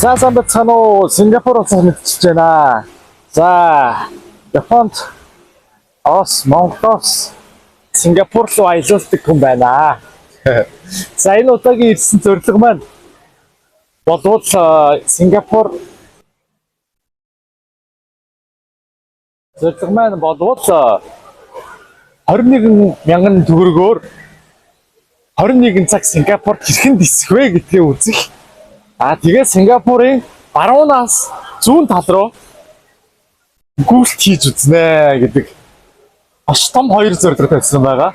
За, сайн байцгаана уу? Сингапур улсаас мэдчилж байна. За, Японд ос Монголоос Сингапур руу аялуулдаг хүн байна. За, энэ удаагийн ирсэн зорилго маань болвол Сингапур зорилго маань болвол 21 мянган төгрөгөөр 21 цаг Сингапурт хэрхэн дисэх вэ гэдгээ үзэх. А тэгээ Сингапурын баруунаас зүүн тал руу гүйлт хийж үзнэ гэдэг маш том хоёр зорилго тавьсан байгаа.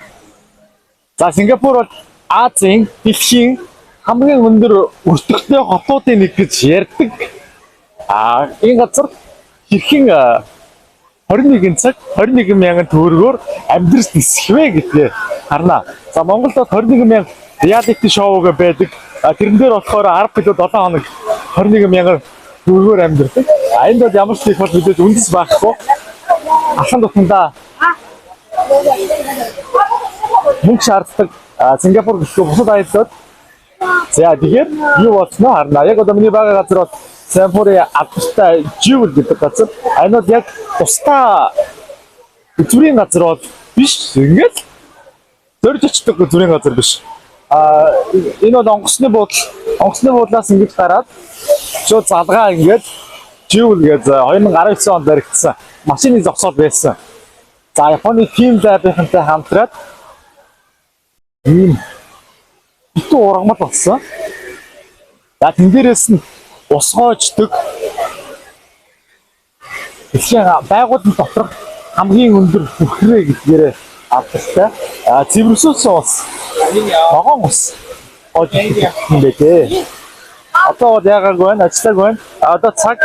За, Сингапур бол Азийн, дэлхийн хамгийн өндөр өртөгтэй хотуудын нэг гэж ярьдаг. А энэ газар хэрхэн 21 цаг 21 мянган төгрөгөөр амьдрал нисэх вэ гэдгээ харна. За, Монголд бол 21 мянга reality show гэ байдаг. А тэрэн дээр болохоор 10 билүү 7 хоног 21 мянган төгрөгөөр амьдардаг. А энд бол ямар ч их бол мэдээж үндэс байхгүй. Алхан тутамдаа мөнгө шаарддаг. А Сингапур гэхгүй бусад аяллууд. За, тэгэхээр юу болсноо харна. Яг одоо миний байгаа газар бол Сингапурын алдартай Jewel гэдэг газар. А энэ бол яг тусдаа зүрийн газар бол биш. Ингээл зорж очдог зүрийн газар биш. А энэ бол онгоцны буудал. Онгоцны буудлаас ингэж гараад шууд залгаа ингээд Jewel гэж 2019 онд баригдсан. Машины зогсоол байсан. За, Японы teamLab-ынхантай хамтраад ийм битүү ургамал болсон. За, тэн дээрээс нь ус гоождог. Дэлхийн байгууллагын доторх хамгийн өндөр бүхрээ гэдгээрээ алдартай. А цэвэрсүүлсэн ус. Ногоон ус гоож юм бэ те. Одоо бол яагаагүй байна, ажиллаагүй байна. А одоо цаг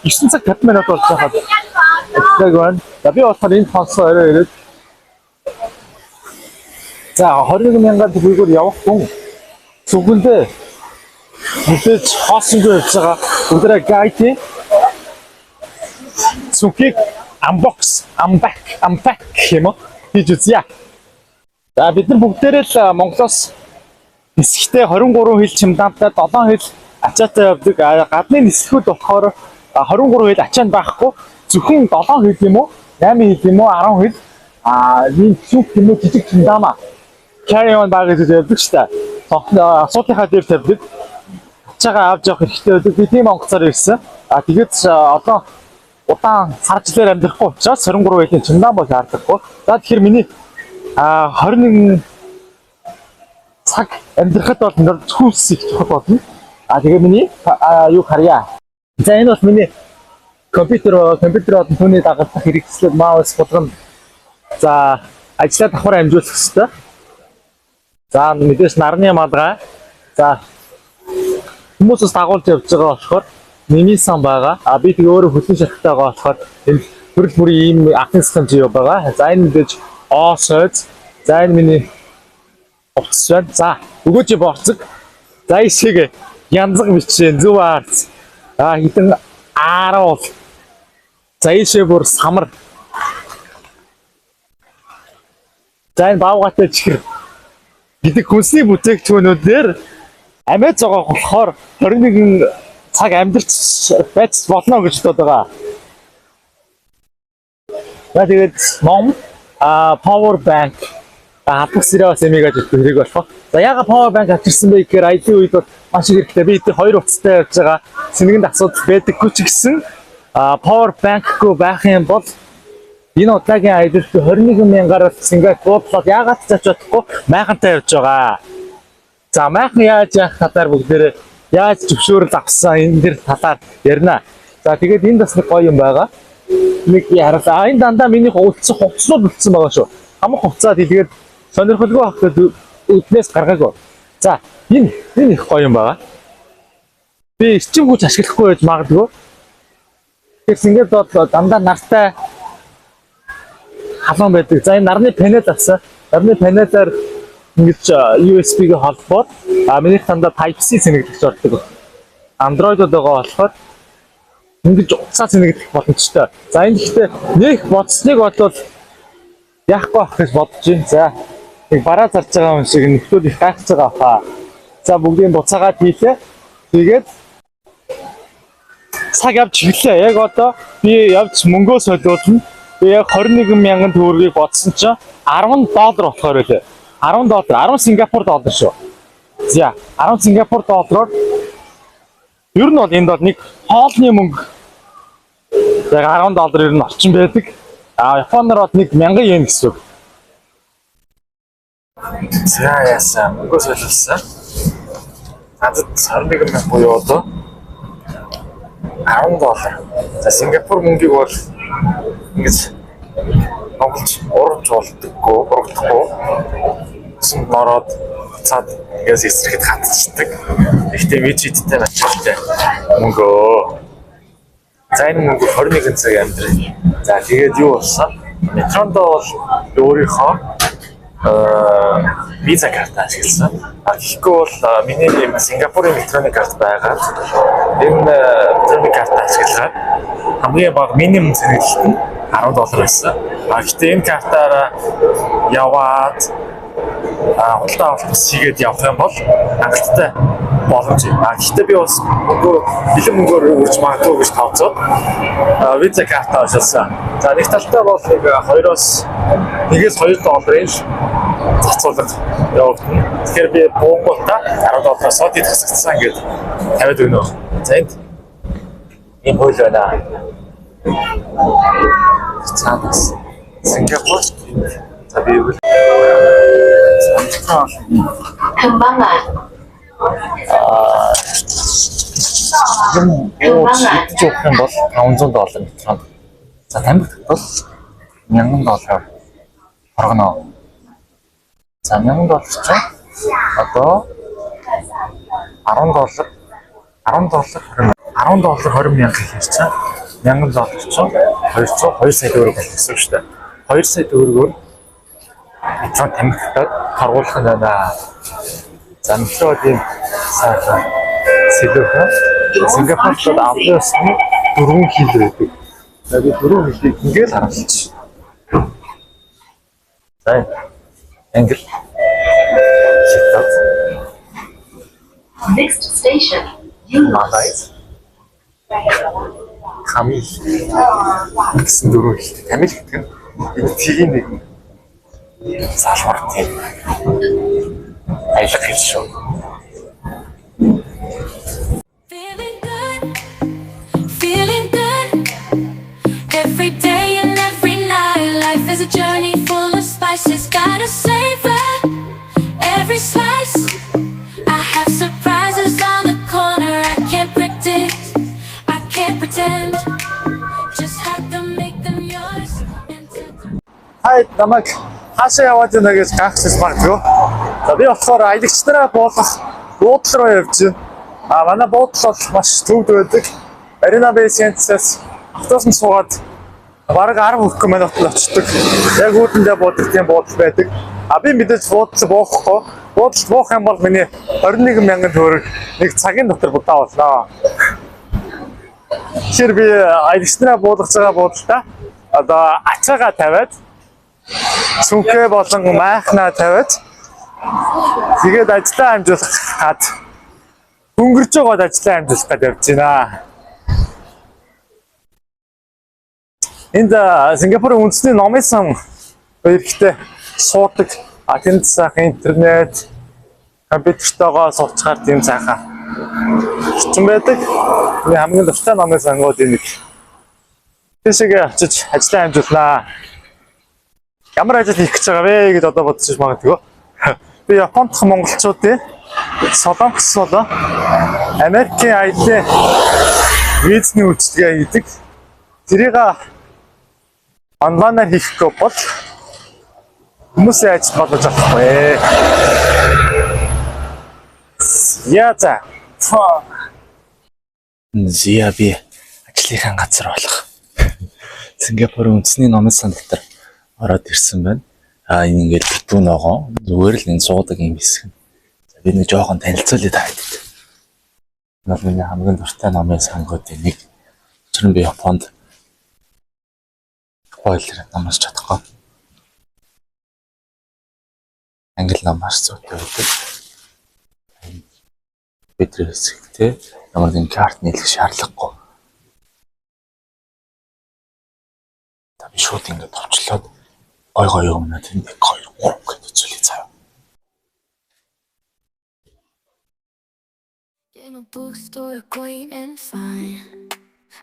9 цаг 50 минут болж байхад ажиллаагүй байна. За, би болохоор энд хонсоо орой ирээд, за, 21 мянган төгрөгөөр явах хүн зүгэндээ мэдээж хоосонгүй явж байгаа. Бүгдээ guide цүнхийг unbox, unpack, unpack юм уу хийж үзье. За, бид нар бүгдээрээ л Монголоос нисэхдээ 23 хил чемодантай, 7 хил ачаатай явдаг. А гадны нислэгүүд болохоор 23 хил ачаанд байхгүй. Зөвхөн 7 хил юм уу? 8 хил юм уу? 10 хил. А ийм цүнх юм уу, жижиг чемодан carry on bag гэж явдаг шүү дээ. Асуудлынхаа дээр тавьдаг. Ачаагаа авч явах хэрэгтэй байдаг. Би тийм онгоцоор ирсэн. А тэгээд одоо удаан сар жилээр амьдрахгүй учраас 23 жилийн чемодан бол шаардлагагүй. За, тэгэхээр миний 21 цаг амьдрахад бол төгс их чухал болно. А тэгээ миний юу харъя. За, энэ бол миний компьютер, компьютер болон түүний дагалдах хэрэгслүүд, mouse болгоно. За, ажлаа давхар амжуулах хэрэгтэй. За, мэдээж нарны малгай. За, хүмүүс бас дагуулж явж байгаа болохоор нэмийн сан байгаа. А би тэгээ өөрөө хөлний шарахтай байгаа болохоор энэ төрөл бүрийн ийм анхны систем юу байгаа. За, энэ мэдээж оо сойз. За, энэ миний хувцас байна. За, өгөөж борцог. За, ишиг янзаг бичээ зөв арц. А хитэн ааруул. За, ийшээ бүр самар. За, энэ баавгайтай чихэр гэдэг хүнсний бүтээгдэхүүнүүдээр амиа зогоох болохоор 21 цаг амьдарч байж болно гэж бодод байгаа. За, тэгээд ном, power bank, халдах сэрээ бас эмийг ажил хэрэг болох. За, яга power bank авчирсан бэ гэхээр аялын үед бол маш их хэрэгтэй. Би эдгээр хоёр утастай явж байгаа. Сэнгэнд асуудал байдаггүй ч гэсэн power bank-гүй байх юм бол энэ удаагийн аялалд 21 мянгаар Сингапурлаад яагаад ч зач чадахгүй майхантай явж байгаа. За, майхан яаж яах талаар бүгдээрээ яаж зөвшөөрөл авсан энэ дэр талаар ярина. За, тэгээд энд бас нэг гоё юм байгаа. Нэг би харлаа. А энэ дандаа миний үлдсэн хувцснууд үлдсэн байгаа шүү. Хамаг хувцаа дэлгээд сонирхолгүй байх гэдэг үднээс гаргаагүй. За, энэ их гоё юм байгаа. Би эрчим хүч ашиглахгүй байж магадгүй. Тэгэхээр Сингапур бол дандаа нартай халуун байдаг. За, энэ нарны панел авсан. Нарны панелаар ингэж USB-г холбоод, а миний дандаа Type-C цэнэглэгч ордог. Android-од байгаа болохоор ингэж утсаа цэнэглэх боломжтой. За, энэ гэхдээ нэх бодсныг бодвол яахгүй байх гэж бодож байна. За, нэг бараа зарж байгаа юм шиг нөхдүүд их гайхаж байгаа хаа. За, бүгдийн буцаагаад хийлээ. Тэгээд Цаг явж эхэллээ. Яг одоо би явж мөнгөө солиулна. Би яг 21 мянган төгрөгийг бодсон чинь 10 доллар болохоор байлаа. 10 доллар, 10 Сингапур доллар шүү. За, 10 Сингапур доллараар ер нь бол энд бол нэг хоолны мөнгө яг 10 доллар ер нь орчин байдаг. А Японоор бол нэг 1000 йен гэсэн үг. За, яасан, мөнгөө солиулсан. Надад 21 мянга буюу одоо 10 доллар. За, Сингапур мөнгийг бол ингэж Монголч урвж болдоггүй, ургадахгүй. Усанд нороод буцаад ингээс эсрэхэд хатчихдаг. Их тийм ижидтэй материалтай мөнгөө. За, энэ мөнгө 21 цаг амьдрал. За, тэгээд юу болсон? Метрондоо бол өөрийнхөө Visa карт ашигласан. А тэгэхгүй бол миний ийм Сингапурын метроны карт байгаа. Энэ метроны карт ашиглаад хамгийн бага минимум цэнэглэлт нь 10 доллар байсан. А гэхдээ энэ картаараа яваад худалдаа авалт бас хийгээд явах юм бол хангалттай боломж юм. А гэхдээ би бас мөнгөө бэлэн мөнгөөр үрж магадгүй гэж тооцоод Visa карт ашигласан. За, нэг талдаа бол нэг хоёроос нэгээс 2 долларын л зарцуулга явагдана. Тэгэхээр би буунгуудаа 10 доллараас содид хасагдсан гэд тавиад өгнө. За, энд ийм хууль байна. Цаанаас Сингапур, за, би юу Kembangan. юм ууж идэж явах юм бол 500 доллар метронд. За, тамхи бол 1000 доллар торгоно. За, 1000 доллар чинь одоо 10 доллар, 10 доллар 20, 10 доллар 20 мянга гэхэр чинь 1000 доллар чинь 202 сая төгрөг болох гэсэн үг шүү дээ. 2 сая төгрөгөөр метро тамхитад торгуулах нь байна. За, метро ийм сайхан сэлүүхэн. Сингапурт бол албан ёсны дөрвөн хэл байдаг. За, би дөрвөн хэлийг ингээд харуулчих. За, англи, хятад, Next station, Eunos. Малай, Тамил гэсэн дөрвөн хэлтэй. Тамил гэдэг нь энэ тгийн нэг салбар, тийм аялах хэл шүү. Feeling good, feeling good. Every day and every night, life is a journey full of spices. Gotta savor every slice. I have surprises on the corner. I can't predict, I can't pretend. Just have to make them yours. And to Хай, намайг хаашаа яваад байна гэж гайхчихж магадгүй. За, би болохоор аялагч нараа буулгах буудлын руу явж байна. А манай буудлын бол маш төвд байдаг. Marina Bay Sands-аас автобусанд суугаад бараг 10 хүрэхгүй минутанд очдог. Яг үүдэндээ буудаг тийм буудал байдаг. А би мэдээж буудлаа буухгүй. Буудалд буух юм бол миний 21 мянган төгрөг нэг цагийн дотор будаа болно. Тэгэхээр би аялагч нараа буулгаж байгаа буудалдаа одоо ачаагаа тавиад, цүнхээ болон майхнаа тавиад, тэгээд ажлаа амжуулах гад, хөнгөрч байгаад ажлаа амжуулах гад явж байна. Энд Сингапурын үндэсний номын сан эрэхтэй суудаг. А тэнд сайхан интернет, компьютертойгоо суучихаар тийм сайхан орчин байдаг. Миний хамгийн дуртай номын сангуудын нэг. Тийшээгээ очиж ажлаа амжуулнаа. Ямар ажил хийх гэж байгаа вэ гэж одоо бодож магадгүй. Би Японд дахь монголчуудын Солонгос болон Америкийн аяллаа визний үйлчилгээ хийдэг. Тэрийг онлайнаар хийхгүй бол хүмүүсийн ажил болгож авахгүй. Яа, за. Зя, би ажлынхаа газар болох Сингапурын үндэсний номын сан дотор ороод ирсэн байна. А энэ ингээд битүү ногоо, зүгээр л энэ суудаг юм хэсэг. За, би нэг жоохон танилцуулъя та хэдэд. Энэ бол миний хамгийн дуртай номын сангуудын нэг. Учир нь би Японд хэлээр ном уншиж чадахгүй. Англи ном маш зүйтэй байдаг. Бидний хэсэгтээ ямар нэгэн карт нийлэх шаардлагагүй. Шууд ингээд товчлоод гой гой өмнө тэнд 1 2 3 гэж үзүүлээ заяа. In a bookstore, quaint and fine,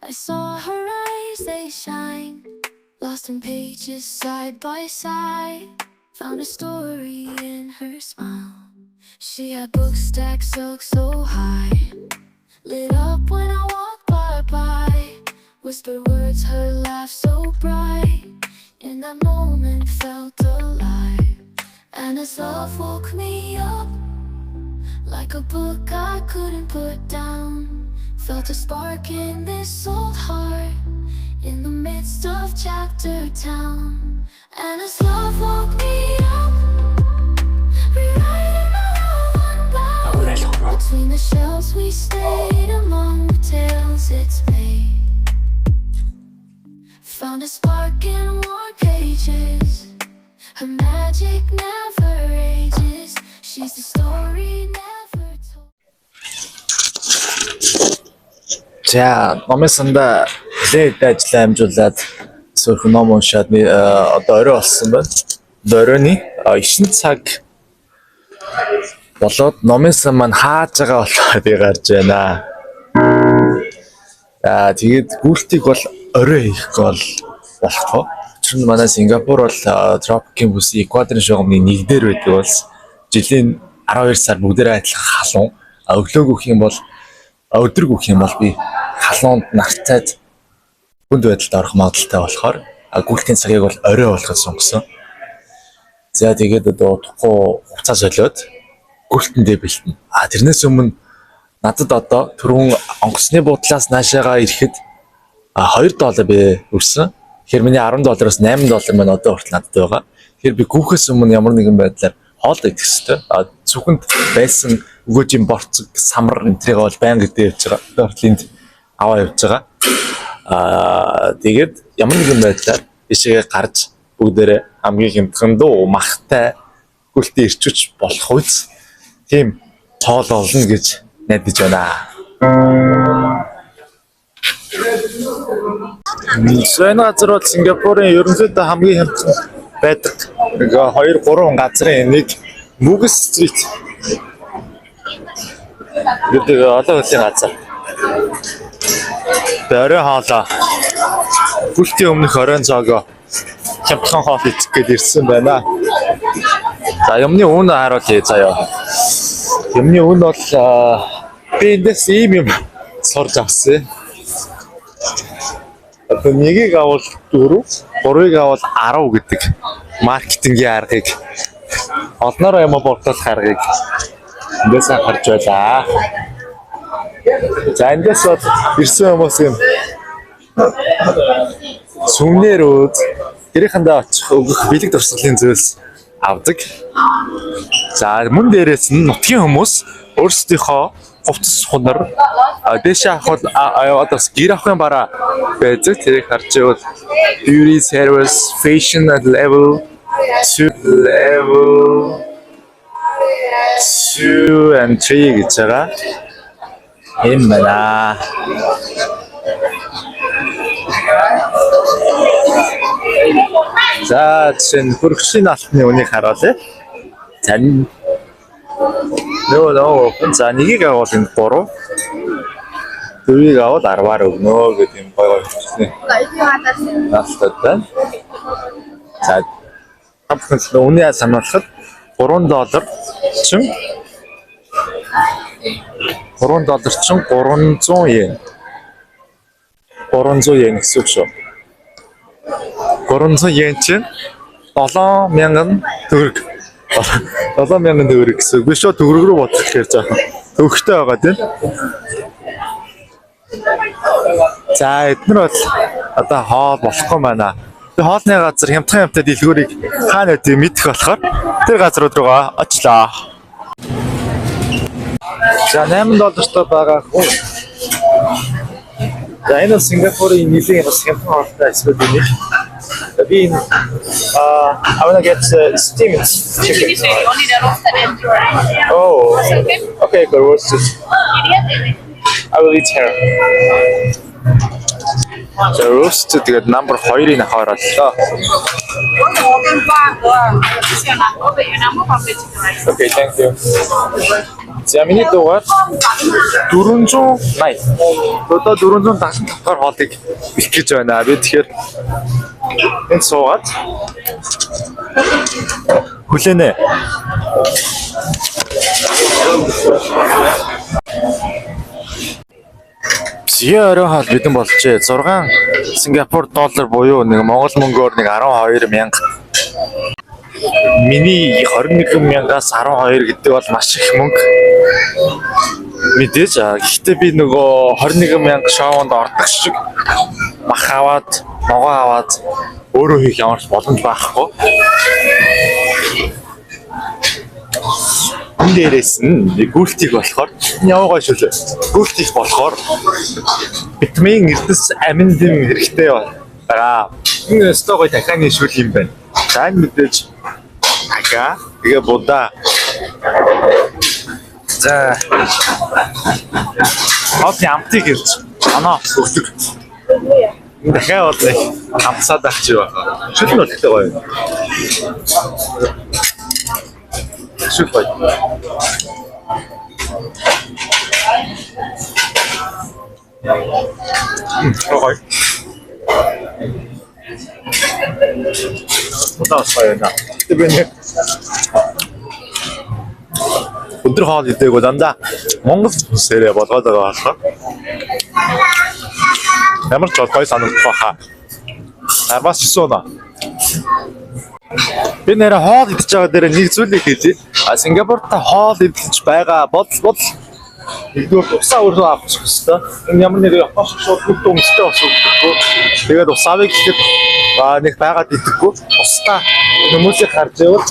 I saw her eyes, they shine. Lost in pages side by side. Found a story in her smile. She had books stacked silk so high. Lit up when I walked by. Whispered words, her laugh so bright. In that moment, felt alive. And as love woke me up, like a book I couldn't put down. Felt a spark in this old heart, in the midst of chapter town. And as love woke me up, rewriting my love unbound. Between the shelves we stayed among the tales it's made. Found a spark in worn pages. Her magic never ages. She's the story never told. За, номын санда нэлээд ажлаа амжуулаад сөөрхөн ном уншаад одоо орой болсон байна. Одоо оройны 9 цаг болоод номын сан маань хааж байгаа болохоор би гарч байна. За, тэгээд гүйлтийг бол орой хийхгүй бол болохгүй. Учир нь манай Сингапур бол тропикийн бүс экваторын шугамны нэг дээр байдаг улс. Жилийн 12 сар бүгдээрээ адилхан халуун. А өглөө гүйх юм бол өдөр гүйх юм бол би халуунд нартайд хүнд байдалд орох магадлалтай болохоор гүйлтийн цагийг бол орой болгож сонгосон. За, тэгээд одоо удахгүй хувцас солиод гүйлтэндээ бэлтэнэ. А тэрнээс өмнө надад одоо түрүүн онгоцны буудлаас наашаага ирэхэд 2 доллар би өрсөн. Тэгэхээр миний 10 доллароос 8 доллар маань одоо хүртэл надад байгаа. Тэгэхээр би гүйхээс өмнө ямар нэгэн байдлаар хоол идэх ёстой. А зүхэнд байсан өгөөжийн борцог, самар энэ тэрийг бол байнга идээ явж байгаа. Одоо хүртэл энд аваа явж байгаа. Аа, тэгээд ямар нэгэн байдлаар ийшээгээ гарч бүгдээрээ хамгийн хямдхан дуу махтай гүйлтийн эрч хүч болох үз тийм хоол олно гэж найдаж байна. За, энэ газар бол Сингапурын ерөнхийдөө хамгийн хямдхан байдаг нэг 2 3 газрын нэг Bugis Street гэдэг олон хөлийн газар. Тэгээ оройн хоолоо, гүйлтийн өмнөх оройн цоогоо хямдхан хоол идэх гээд ирсэн байна. За, юмны үн харуулъя заяа. Юмны үн бол би эндээс ийм юм сурж авсан. Одоо нэгийг авал 4, гурвыг авал 10 гэдэг маркетингийн аргыг, олноороо юм борлуулах аргыг эндээс харж байлаа. За, эндээс бол ирсэн хүмүүс юм сүмнэрүүд гэрийнхэндээ очих өгөх бэлэг дурсгалын зүйлс авдаг. За, мөн дээрээс нь нутгийн хүмүүс өөрсдийнхөө хувцас хунар дээшээ авах бол одоо бас гэр авахын бараа байдаг. Тэрийг харж байвал beauty service, fashion at level 2, level 2 and 3 гэж байгаа. Энэ байна. За, жишээ нь хөргөчний алтны үнийг харуулъя. За, нөө за, нэгийг авал энэ 3, дөрвийг авал 10-аар өгнө гэдэг юм гой гой хөргөчний алтад байна. За, та бүхэн үнийн сануулхад 3 доллар чин 3 доллар чин 300 йен. 300 йен гэсэн үг шүү. 300 йен чинь 7000 төгрөг. 7000 төгрөг гэсэн үг. Би шууд төгрөг рүү бодох гэхээр жоохон төвөгтэй байгаа тийм. За, эднэр бол одоо хоол болохгүй байна. Би хоолны газар хямдхан юмтай дэлгүүрийг хаана байдгийг мэдэх болохоор тэр газрууд руугаа очлоо. За, 8 доллартай байгаа хүн. За, энэ бол Сингапурын нийлэн бас хямдхан хоолтой хэсгүүдийн нэг. За, би энэ I wanna get steamed chicken. Only the roasted and Oh. Okay, good. Roasted. I will eat here. За, roast, тэгээд number 2-ыг авахар боллоо. Okay, thank you. За, миний дугаар 480. Одоо 475 дахь хоолыг бэлтгэж байна. Би тэгэхээр энд суугаад хүлээнэ. Зя, оройн хоол бэлэн болжээ. 6 Сингапур доллар буюу нэг Монгол мөнгөөр нэг 12 мянга. Миний 21 мянгаас 12 гэдэг бол маш их мөнгө. Мэдээж гэхдээ би нөгөө 21 мянга шоунд ордог шиг мах аваад, ногоо аваад өөрөө хийх ямар ч боломж байхгүй. Энэ дээрээс нь нэг гүйлтийг болохоор яваа гоё шүү лээ. Гүйлтийг болохоор витамин, эрдэс, амин дэм хэрэгтэй байгаа. Энэ өстой гоё дахианы шүл юм байна. За, энэ мэдээж дахиа, тэгээ будаа. За, хоолны амтыг ирж оноо өгдөг. Энэ дахиа бол нэг амсаад ах чи байна. Шүл нь бол ихтэй гоё. Шүл гоё. Гоё. Будаа бас гоё байна. Гэтэ би нэг өдөр хоол идээгүй, дандаа Монгол хүнсээрээ болгоод байгаа болохоор ямар ч бол гоё санагдах байхаа. Арваас 9 оноо. Би нэрэ хоол идэж байгаа дээр нэг зүйлийг хэлье. А, Сингапурт хоол идэж байгаа бол нэгдүгээр усаа өөрөө авчих хэвээр. Энэ ямар нэг Япон шиг шууд бүгд өмстэй бас өгдөггүй. Тэгээд ус авъя гэхэд нэг байгаад идэхгүй. Тусдаа хүмүүсийг харж байвал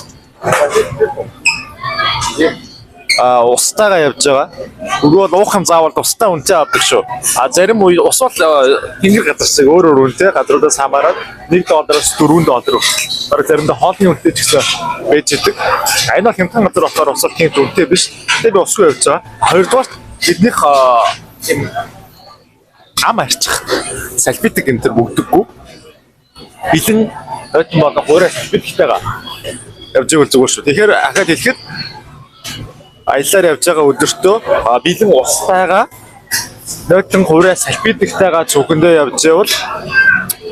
устайгаа явж байгаа. Өгөө бол уух юм заавал тусдаа үнэтэй авдаг шүү. А зарим үе ус бол тэнгэр газар шиг өөр өөр үнэтэй газруудаас хамаарат 1 доллароос 4 доллар хүртэл. Бараг заримдаа хоолны үнэтэй ч гэсэн байж идэг. А, энэ бол хямдхан газар болохоор ус бол тийм үнэтэй биш. Тэгээ би усгүй явж байгаа. Хоёрдугаар, биднийх юм ам арчих салфетик энэ төр бүгдэггүй. Бэлэн нойтон болон хуурай салфетиктэйгээ явж ивэл зүгээр шүү. Тэгэхээр ахаад хэлэхэд аяллаар явж байгаа өдөртөө бэлэн устайгаа, нойтон, хуурай салфетиктайгаа цүнхэндээ явж байвал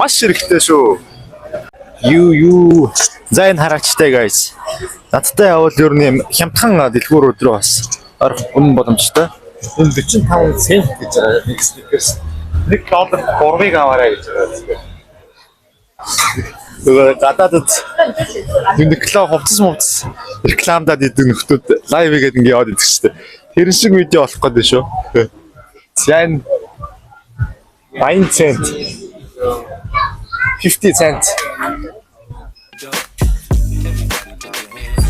маш хэрэгтэй шүү. Юу юу. За, энэ хараагчтай, guys. Надтай явбал ер нь юм хямдхан дэлгүүрүүд рүү бас орох үнэн боломжтой. Энэ 45 цент гэж байгаа нэг Snickers. 1 доллар 3-ыг аваарай гэж байгаа зүгээр. Тэгээ гадаадд Uniqlo хувцас мувцас рекламдаад идэг нөхдүүд live хийгээд ингэ яваад идэг шүү дээ. Тэр шиг видео болох гэдэг шүү. За, энэ 80 цент. 50 цент.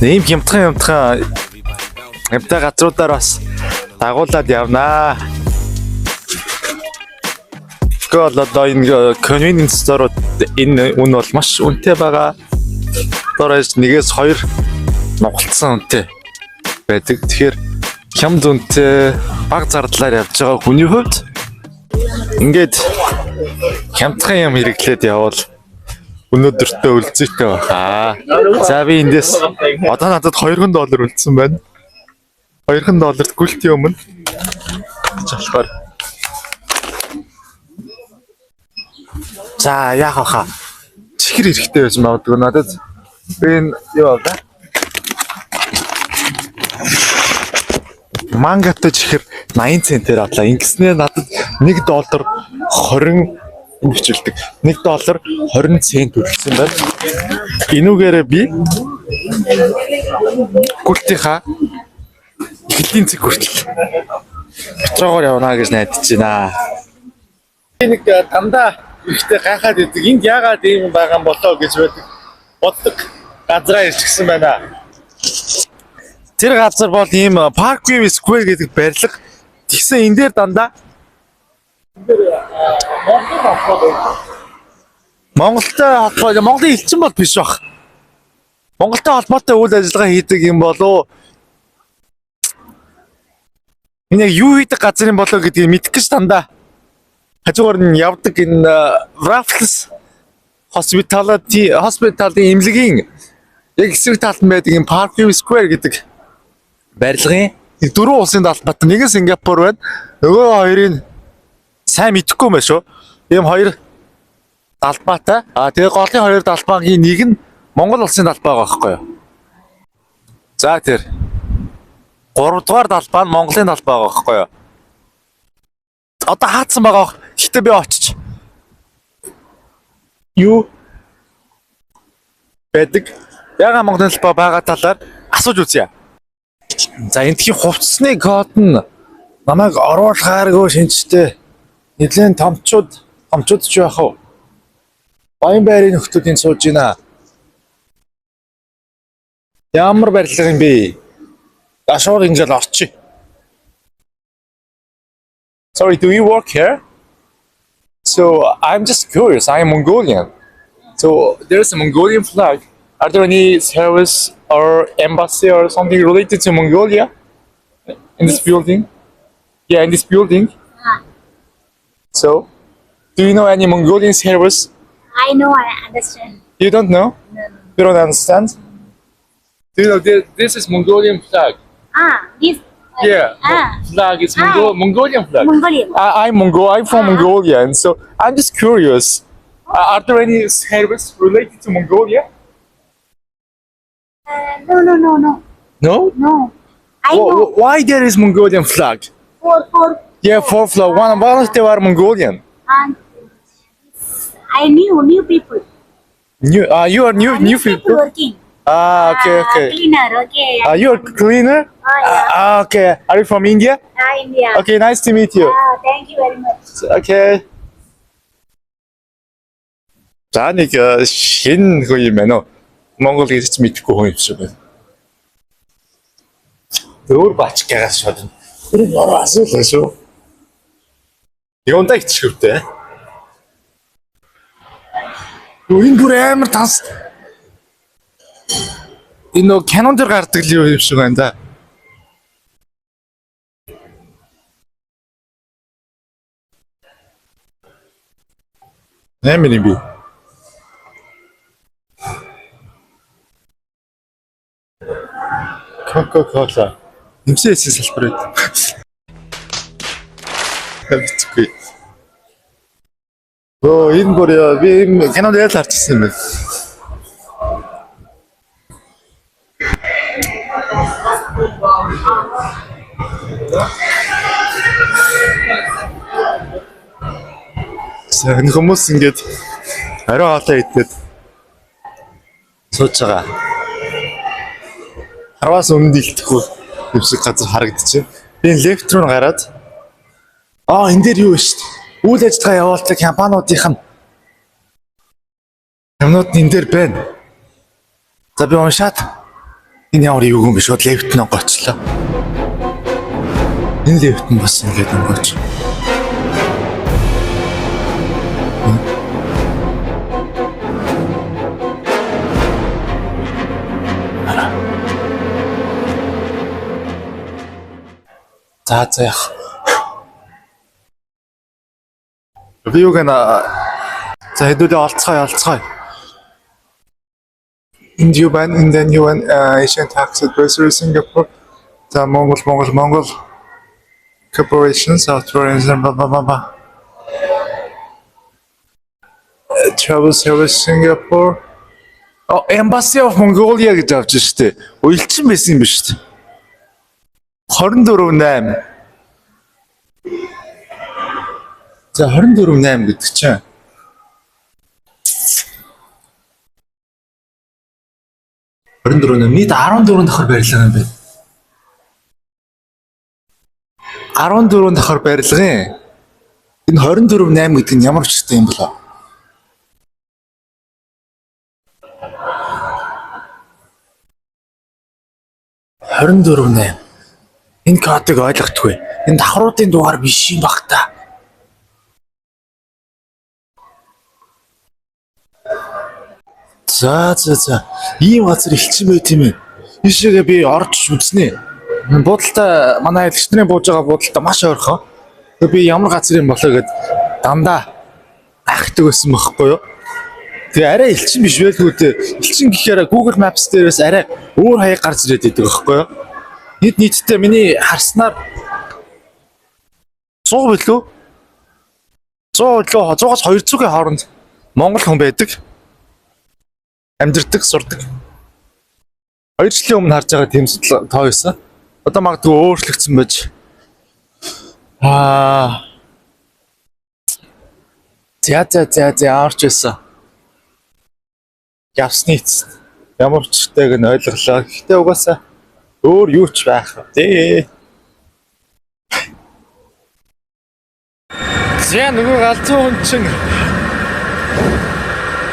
Ийм хямдхан хямдхан юмтай газруудаар бас дагуулад явнаа. Тэгэхээр бол одоо энэ convenience store-ууд энэ үн бол маш үнэтэй байгаа. Дорож нэгээс хоёр нугалцсан үнэтэй байдаг. Тэгэхээр хямд үнэтэй, бага зардлаар явж байгаа хүний хувьд ингээд хямдхан юм хэрэглээд явбал өнөөдөртөө үлзийтэй байхаа. За, би эндээс одоо надад 2 доллар үлдсэн байна. 2 долларт гүлтийн өмнө гэж болохоор. За, яах вэ хаа? Чихэр хэрэгтэй байж магадгүй надад. Би энэ юу авлаа? Мангатай чихэр 80 центээр авлаа. Ингэснээр надад 1 доллар 20, энэ бичүүлдэг. 1 доллар 20 цент төлсөн байна. Энүүгээрээ би гүлтийнхаа эхлэлийн цэг хүртэл метрогоор явна гэж найдаж байна. Би нэг дандаа ихтэй гайхаад идэг. Энд яагаад ийм байгаа юм болоо гэж байдаг. Боддог газраа ирчихсэн байна. Тэр газар бол ийм Parkway Square гэдэг барилга. Тэгсэн энэ дээр дандаа энэ дээр Монголтой холбоо, Монголын элчин бол биш бах. Монголтой холбоотой үйл ажиллагаа хийдэг юм болов. Энэ яг юу хийдэг газар юм болоо гэдгийг мэдэх гэж дандаа Хажуугаар нь явдаг энэ Raffles Hospitality Hospital-ийн эмнэлгийн яг эсрэг талд нь байдаг энэ Parkview Square гэдэг барилгын нэг дөрвөн улсын далбат, нэг нь Сингапур байна. Нөгөө хоёрыг сайн мэдэхгүй юм байна шүү. Ийм хоёр далбаатай. Аа, тэгээ голын хоёр далбаагийн нэг нь Монгол улсын далбаа байгаа байхгүй юу? За, тэр гуравдугаар далбаа нь Монголын далбаа байгаа байхгүй юу? Одоо хаацсан байгаа бах. Гэхдээ би очиж юу байдаг? Яагаад Монголын далбаа байгаа талаар асууж үзье. За, эндхийн хувцсны код нь намайг оруулахааргүй шинжтэй. Нэлээд томчууд томчууд ч яах вэ? Баян байрын нөхдүүд энд сууж байна. Ямар барилга юм бэ? За, шууд ингээл орчих. Sorry, do you work here? So I'm just curious. I'm Mongolian. So there's a Mongolian flag. Are there any service or embassy or something related to Mongolia in this building? Yeah, in this building. So, do you know any Mongolian service? I know, I understand. You don't know? No. You don't understand? Do you know this is Mongolian flag? Ah, this. Yeah, flag is Mongolian flag. Mongolian. I'm Mongol. I'm from Mongolia, and so I'm just curious. Are there any service related to Mongolia? No, no, no, no, No. no. I know Why there is Mongolian flag? Four, four. Yeah, four flag. One of them are Mongolian. And I knew new people. New. You are new new people people. Working. Ah, okay, okay. Cleaner, okay. You are cleaner. Oh, yeah. Ah, okay. Are you from India? Ah, India. Okay, nice to meet you. Ah, thank you very much. Okay. За, нэг шинэ хүн юм байна уу? Монгол гэж ч мэдэхгүй хүн юм шиг байна. Өөр бачгаагаас шууд. Тэр нор асуулаа шүү. Юунда ичгэвтэй. Юу, энэ бүр амар тас. Энэ нөө кинон дээр гардаг л юм шиг байна да. Нэмэр юм би. Coca-Cola. Нэмсэн эсийн салбар байд. Мэдгүй. Өө, энэ бүр яа, би ийм кинонд ял харчихсан юм байна. За, энэ хүмүүс ингээд орой хоолоо идээд сууж байгаа. Харваас өмнө дэлтэхгүй юм шиг газар харагдчихэв. Би энэ лефт руу гараад, аа, энэ дээр юу вэ шүү дээ. Үйл ажиллагаа явуулдаг компаниудынх нь юмнууд нь энэ дээр байна. За, би уншаад энэ ямар юу юм бэ, шууд лефт нь онгочлоо. Энэ лефт нь бас ингээд онгоч. За, яах. Би юу гэнэ, за, хэдүүлээ олцгоё, олцгоё. Энд юу байна? Энд энэ юу байна? Asian Tax Advisory Singapore. За, Монгол, Монгол, Монгол Corporation Software Engineer ба ба ба ба. Travel Service Singapore. Oh, Embassy of Mongolia гэж авч штэ. Уялчин байсан юм биш үү? 24 8. За, 24 8 гэдэг чинь 24 8, нийт 14 давхар барилга юм байна. 14 давхар барилгын энэ 24 8 гэдэг нь ямар учиртай юм болоо? 24 8. Энэ кодыг ойлгохгүй. Энэ давхруудын дугаар биш юм баг та. За. Ийм газар элчин байт юм ээ. Ийшээгээ би орж үзнэ. Буудалтай, манай аялагч нарын бууж байгаа буудалтай маш ойрхон. Тэгээ би ямар газар юм болоо гэд Дандаа гайхдаг байсан байхгүй юу? Тэгээ арай элчин биш байлгүй дээ. Элчин гэхээр Google Maps дээрээс арай өөр хаяг гарч ирээд идэг байхгүй юу? Нийт нийтдээ миний харснаар 100 билүү? 100 билүү? 100-аас 200-ийн хооронд монгол хүн байдаг. Амьдардаг, сурдаг. 2 жилийн өмнө харж байгаа тийм тоо байсан. Одоо магадгүй өөрчлөгдсөн байж. Аа. За за за за арч байсан. Явсны эцэст ямар учиртайг нь ойлголоо. Гэхдээ угаасаа өөр юу ч байх вэ. За, нөгөө галзуу хүн чинь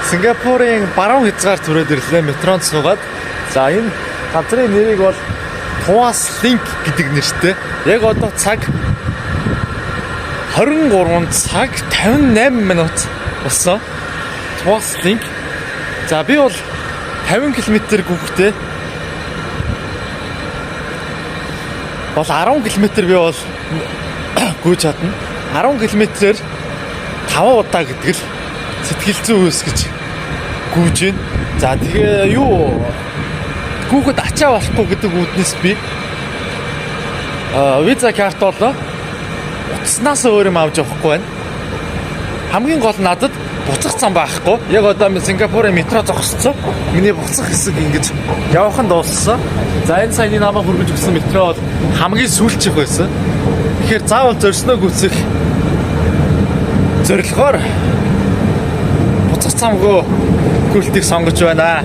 Сингапурын баруун хязгаар түрээд ирлээ, метронд суугаад. За, энэ газрын нэрийг бол Tuas Link гэдэг нэртэй. Яг одоо цаг 23 цаг 58 минут болсон. Tuas Link. За, би бол 50 км гүхтэй. Бол 10 км би бол гүйж чадна. 10 км-ээр 5 удаа гэдэг л сэтгэл зүй үүсгэж гүйж гин. За, тэгээ юу гүүхэд ачаа болохгүй гэдэг үүднээс би Visa карт болоо утаснаас өөр юм авч явахгүй байна. Хамгийн гол надад буцах зам байхгүй. Яг одоо минь Сингапурын метро зогсцсон. Миний буцах хэсэг ингэж явахын дууссан. За, энэ саяны намайг хүргэж өгсөн метро бол хамгийн сүүлчийнх байсан. Тэгэхээр заавал зорьсноо гүйцэх зорилгоор буцах замгүй гүйлтийг сонгож байна.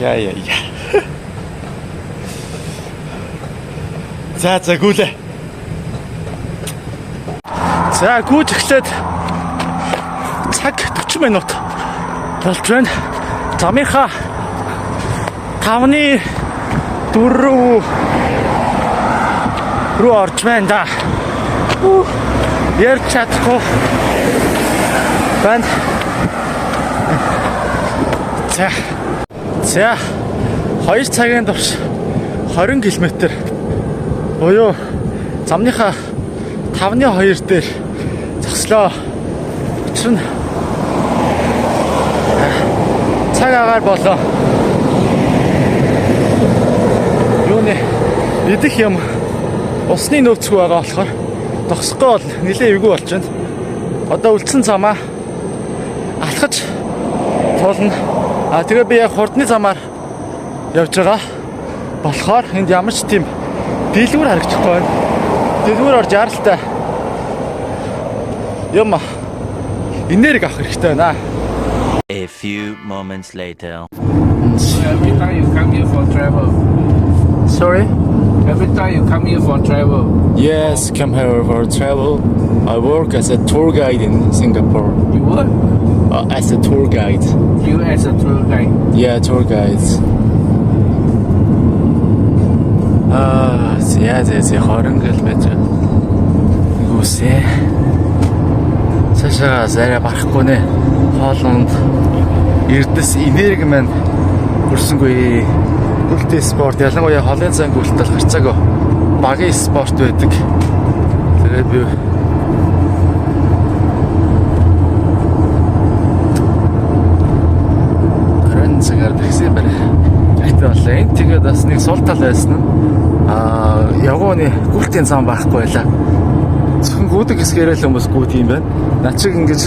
Яа яа яа. За за, гүйлээ. За, гүйж эхлээд цаг 40 минут болж байна. Замынхаа 5-ны 4 руу орж байна да. Ярьж чадахгүй байна. За. За. 2 цагийн турш 20 км буюу замныхаа 5-ны 2 дээр зогслоо. Учир нь цаг агаар болоо. Юуны идэх юм, усны нөөцгүй байгаа болохоор зогсохгүй бол нэлээд эвгүй болж байна. Одоо үлдсэн замаа алхаж туулна. А тэгээ би яг хурдны замаар явж байгаа. Болохоор энд ямар ч тийм дэлгүүр харагдахгүй байна. Дэлгүүр орж яралтай юм энерги авах хэрэгтэй байна. A few moments later. Every time you come here for travel. Sorry? Every time you come here for travel. Yes, come here for travel. I work as a tour guide in Singapore. You work? As a tour guide. You as a tour guide. Yeah, tour guides. Аа, за за за, 20 км. Гүсээ. Цаашаа арай барахгүй нэ. Хоолунд эрдэс энерги маань хүрсэнгүй. Гүйлтийн спорт, ялангуяа холын зайн гүйлт бол харьцаагүй багийн спорт байдаг. Тэгээд би 20 цагаар такси барих хэрэгтэй боллоо. Энд тэгээд бас нэг сул тал байсан нь явгооны гүйлтийн зам байхгүй байлаа. Зөвхөн гүйдэг хэсгээрээ л хүмүүс гүйдэг юм байна. Над шиг ингэж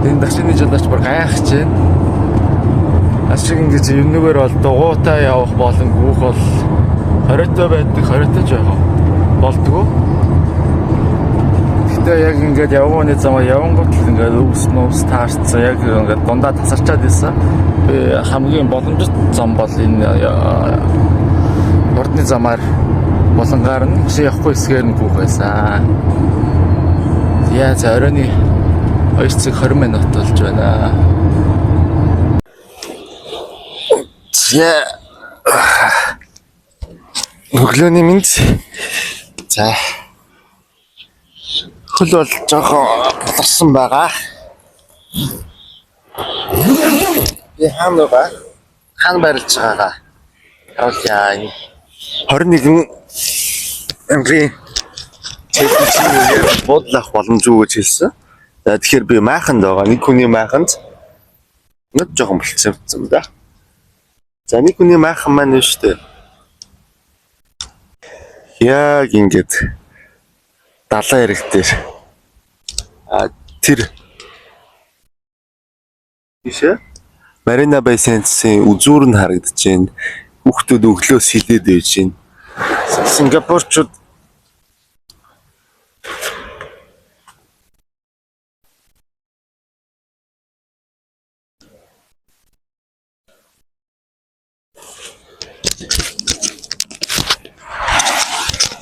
энэ таксины жолооч бүр гайхаж байна. Над шиг ингэж энэгээр бол дугуйтай явах болон гүйх бол хориотой байдаг, хориотой ч явах болдгоо. Гэтэ яг ингээд явгооны замаар явангууд л ингээд өвс нувс таарцсан, яг ингээд дундаа тасарчаад байсан. Би хамгийн боломжит зам бол энэ хурдны замаар булангаар нь биш явахгүй хэсгээр нь гүйх байсан. Яа за, оройн 2 цаг 20 минут болж байна. За, өглөөний мэнд. За, хөл бол жоохон болорсон байгаа. Би хаана байгаа? Хаана байрлаж байгаагаа харуулъя. 21 мянган центний буудлын авах боломжгүй гэж хэлсэн. За, тэгэхээр би майханд байгаа. Нэг хүний майханд нэг жоохон болцсон юм да. За, нэг хүний майхан маань нь шүү дээ. Яг ингээд далайн эрэг дээр тэр тийшээ Marina Bay Sands-ийн үзүүр нь харагдаж байна. Хүүхдүүд өглөө сэлээд байж байна. Сингапурчууд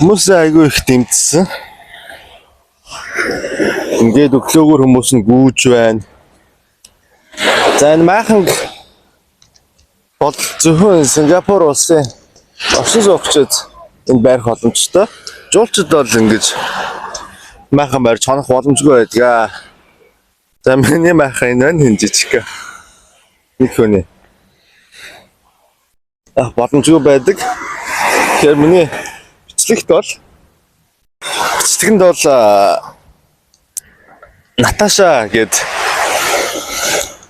хүмүүс айгүй их дэмтсэн. Ингээд өглөөгөр хүмүүс нь гүйж байна. За, энэ майхан бол зөвхөн Сингапур улсын оршин суугчид энд байрах боломжтой. Жуулчид бол ингэж майхан барьж хонох боломжгүй байдаг. За, миний майхан энэ байна, хин жижиг. Нэг хүний. А боломжгүй байдаг. Тэгэхээр миний бичлэгт бол бичлэгэнд бол Наташа гээд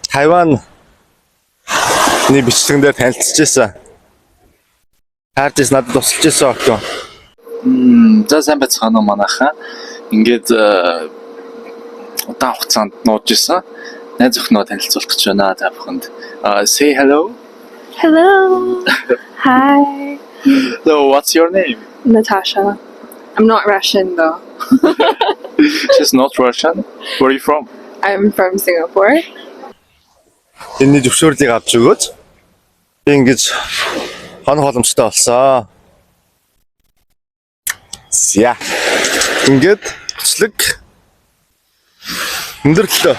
Тайван нэг бичлэгэн дээр танилцж байсан. Таарч ирсэн, надад тусалж байсан охин. За, сайн байцгаана уу, манайхаа. Ингээд удаан хугацаанд нууж исэн. Найз охиноо танилцуулах гэж байна та бүхэнд. Say hello. Hello. Hi. So what's your name? Natasha. I'm not Russian though. She's not Russian. Where are you from? I'm from Singapore. Энэний зөвшөөрлийг авч өгөөд би ингэж хонох боломжтой болсон. За. Ингээд бичлэг өндөрлөө.